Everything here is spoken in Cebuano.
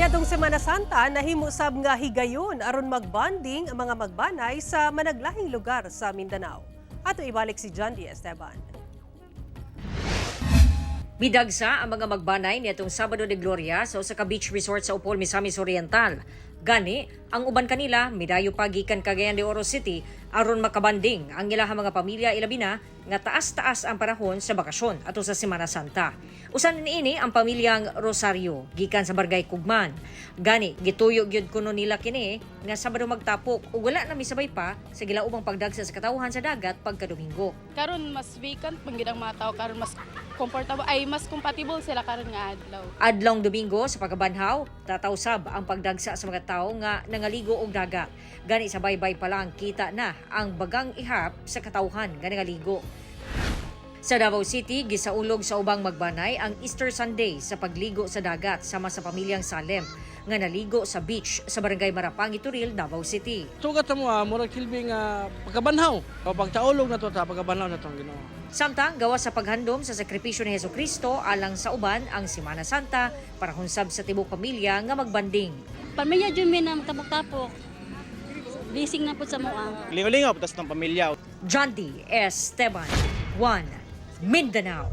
Niadtong Semana Santa, nahimo sab nga higayon aron magbonding ang mga magbanay sa managlahing lugar sa Mindanao. Ato ibalik si John D. Esteban. Midagsa ang mga magbanay niadtong Sabado de Gloria sa usa ka beach resort sa Opol, Misamis Oriental. Gani, ang uban kanila midayo pa gikan Cagayan de Oro City aron makabanding ang ilahang mga pamilya, ilabi na nga taas-taas ang panahon sa bakasyon ato sa Semana Santa. Usan niini ang pamilyang Rosario gikan sa Barangay Kugman. Gani, gituyo gyud kuno nila kini nga Sabado magtapok ug wala na misabay pa sa gilaubang pagdagsa sa katawhan sa dagat pagka Domingo. Karon mas vacant man gyud ang mga tao karon, mas comfortable ay mas compatible sila karon nga adlaw. Adlong Domingo sa pagkabanhaw, tataw sab ang pagdagsa sa mga tao nga nangaligo og dagat. Gani sa baybay pa lang kita na ang bagang ihap sa katawhan nga nangaligo. Sa Davao City, gisaulog sa ubang magbanay ang Easter Sunday sa pagligo sa dagat sama sa pamilyang Salem nga naligo sa beach sa Barangay Marapangi, Toril, Davao City. Sugat sa mo, murag silbi nga pagkabanhaw. O pagtaulog na to ta pagkabanhaw na tong Ginoo. Samtang gawas sa paghandom sa sakripisyo ni Hesus Kristo alang sa uban, ang Semana Santa para hunsab sa tibok pamilya nga magbanding. Pamilya jud mi na magtapok-tapok. Blessing na pud sa moa. Lingaw-lingaw, tas ng pamilya. John D. Esteban, 1 Mindanao.